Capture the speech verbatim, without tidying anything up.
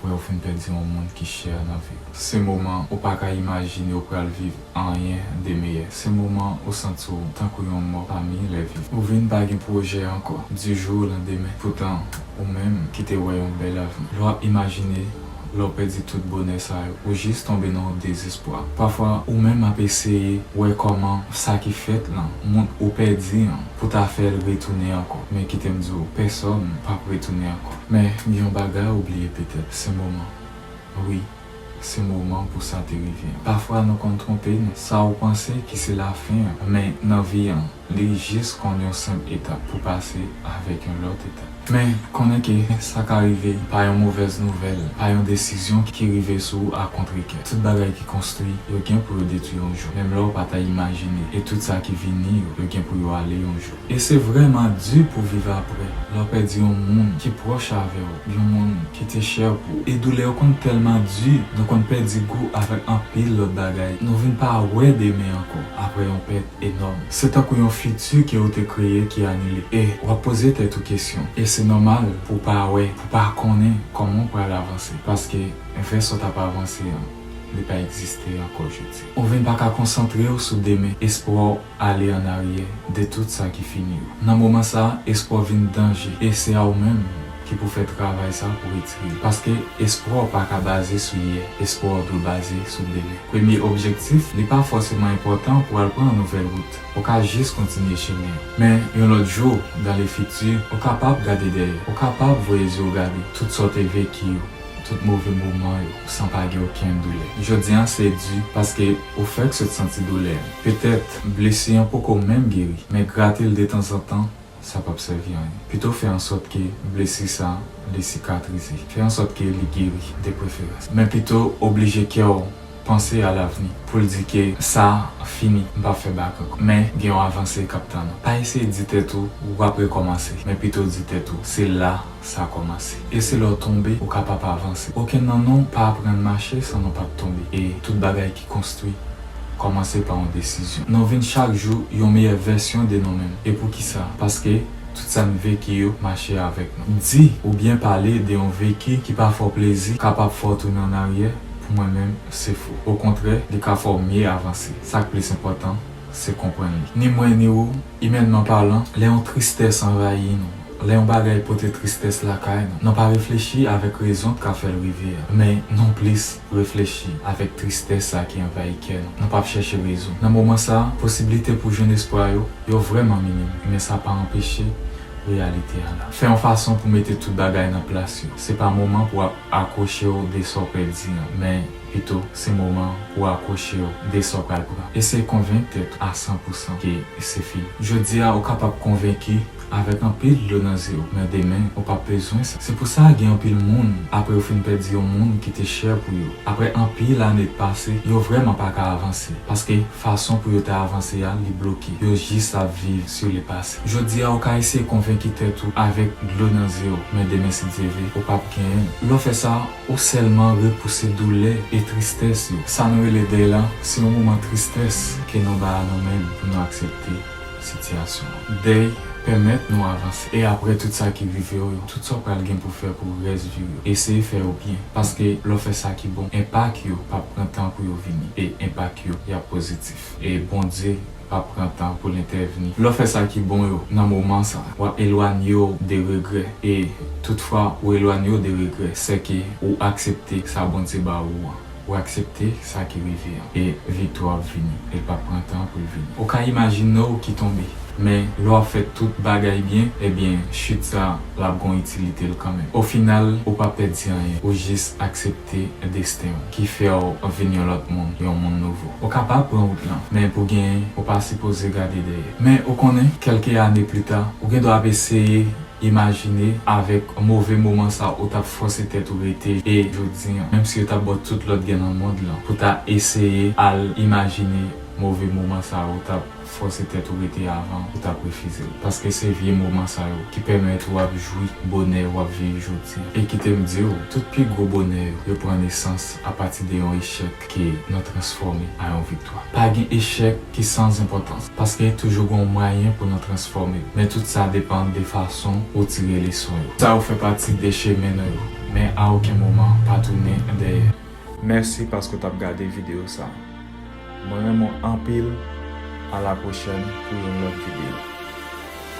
apre ou fin pèdi yon moun ki chè nan vi w. Se moman ou pa ka imajine ou pral viv anyen de meyè. Se moman ou santi w tankou yon mò pami lè vivan. Ou vin pa gen pwojè ankò, di jou o landemen. Poutan, ou menm ki te wè yon bèl avni. Lè w ap imajine, lè w pèdi tout bonè sa yo, ou jis tonbe nan yon dezespwa. Pafwa, ou menm ap eseye wè kòman sa ki fèt lan, moun ou pèdi an, pou ta fè l retounen ankò. Men kite m di w, pèsòn p ap retounen ankò. Men, gen yon bagay ou bliye petèt, se moman. Wi, se moman pou sa te rive an. Pafwa, nou konn twonpe nou. Sa ou panse ki se lafen an, men nan vi an, li jis konn yon senp etap pou pase avèk yon lòt etap. Men, konnen ke sa ka rive pa yon movèz nouvèl, pa yon desizyon ki rive sou ou a kontrekè. Tout bagay ki konstwi, yo gen pou yo detwi yon jou. Menm lè w pa ta imajine, e tout sa ki vini yo, yo gen pou yo ale yon jou. E se vrèman di pou viv apre. Lè w pèdi yon moun ki pwòch avè w, yon moun ki te chè pou ou. E doulè yo konn tèlman di, nou konn pèdi gou avèk anpil lòt bagay. Nou vin pa wè demen ankò, apre yon pèt enòm. Se tankou yon fiti ke ou te kreye ki anile. E w ap poze tèt ou kesyon. E se nòmal pou w pa wè, pou w pa konnen kòman w pral avanse. Paske vèsè w t ap avanse an, li pa egziste ankò jodi. Ou vin pa ka konsantre w sou demen. Espwa w ale ann aryè de tout sa ki fini yo. Nan moman sa a, espwa w vin danje. E se a ou menm ki pou fè travay sa pou retire l. Paske espwa w pa ka baze sou yè. Espwa w dwe baze sou demen. Premye objektif, li pa fòseman enpòtan pou al pran yon nouvèl wout. Ou ka jis kontinye chemen an. Men, yon lòt jou, dans le futur, ou kapab gade dèyè. Ou kapab voye zye w gade tout sa w te veki yo, tout move moman yo, san pa gen okenn doulè. Jodi a se di paske ou fèk sot santi doulè a. Petèt, blesi an poko menm geri, men grate l detanzantan, sa p ap sèvi anyen. Pito fè ansòt ke blesi sa a, li sikatrize. Fè ansòt ke li geri, de preferans. Men pito oblije kè w panse a lavni, pou l di ke sa fini, m p ap fè bak ankò. Men, gen yon avanse k ap tann ou. Pa eseye di tèt ou, w ap rekòmanse, men pito di tèt ou, se la sa kòmanse. E se lè w tonbe, ou kapab avanse. Okenn nan nou pa aprann mache san nou pa t tonbe. E tout bagay ki konstwi kòmanse pa yon desizyon. Nou vin chak jou yon meyè vèsyon de nou menm. E poukisa? Paske tout sa n veki yo mache avèk nou. Di oubyen pale de yon veki ki pa fè w plezi kapab fè w tounen ann aryè, pou mwen menm, se fo. Okontrè, li ka fè w mye avanse. Sa k plis enpòtan, se konprann li. Ni mwen ni ou, imènman palan, lè yon tristès anvayi nou, lè yon bagay pote tristès lakay nou, nou pa reflechi avèk rezon k ka fè l rive a, men nou plis reflechi avèk tristès sa ki anvayi kè nou. Nou p ap chèche rezon. Nan moman sa a, posiblite pou jwenn espwa yo, yo vrèman minim, men sa pa anpeche reyalite a la. Fè yon fason pou mete tout bagay nan plas yo. Se pa moman pou ap akwoche w de sa w pèdi an, men pito se moman pou w akwoche w de sa w pral pran. Eseye konvenk tèt ou a san pou san ke se fini. Jodi a, ou kapab konvenki avèk anpil dlo nan zye w, men demen, ou p ap bezwen sa. Se pou sa gen anpil moun, apre yo fin pèdi yon moun ki te chè pou yo, apre anpil ane t pase, yo vrèman pa ka avanse, paske fason pou yo ta avanse a, li bloke. Yo jis ap viv sur le passé. Jodi a, ou ka eseye konvenki tèt ou avèk dlo nan zye w, men demen, si Dye vle, ou p ap genyen l. Lè w fè sa, ou sèlman repouse doulè e tristès yo. Sa nou rele dèy la, se yon moman tristès ke nou ba a nou menm pou nou aksepte sitiyasyon an. Dèy pèmèt nou avanse. E apre tout sa ki rive w yo, tout sa w pral gen pou fè pou rès vi w yo, eseye fè yo byen. Paske lè w fè sa ki bon, enpak yo p ap pran tan pou yo vini. E enpak yo, y ap pozitif. E Bondye p ap pran tan pou l entèvni. Lè w fè sa ki bon yo nan moman sa, w ap elwanye w de regrè. E toutfwa ou elwanye w de regrè, sèke ou aksepte sa Bondye ba ou an. Ou aksepte sa ki rive an. E viktwa ap vini. E l p ap pran tan pou l vini. Ou ka imajine w ki tonbe. Men, lè w ap fè tout bagay byen, ebyen, chit sa, l ap gon itilite l kanmenm. Ofinal, ou p ap pèdi anyen. Ou jis aksepte desten w, ki fè w vin yon lòt moun, yon moun nouvo. Ou kapab pran wout lan, men pou genyen, ou pa sipoze gade dèyè. Men, ou konnen, kèlke ane pli ta, ou gendwa ap eseye imajine avèk move moman sa ou t ap fòse tèt ou rete e jodi an, menm si yo t ap ba w tout lòt gè nan mond lan, pou ta eseye al imajine move moman sa ou t ap fòse tèt ou rete avan, ou t ap refize l. Paske se vye moman sa yo ki pèmèt ou ap jwi bonè w ap viv jodi an. E kite m di w, tout pi gwo bonè yo, yo pran nesans apati de yon echèk ke nou transfòme an yon viktwa. Pa gen echèk ki san enpòtans, paske toujou gen yon mwayen pou nou transfòme. Men tout sa depann de fason ou tire leson yo. Sa yo fè pati de chemen nou yo. Men a okenn moman pa tounen dèyè. Mèsi paske w t ap gade videyo sa. Mwen renmen w anpil. A la pwochèn pou yon lòt videyo.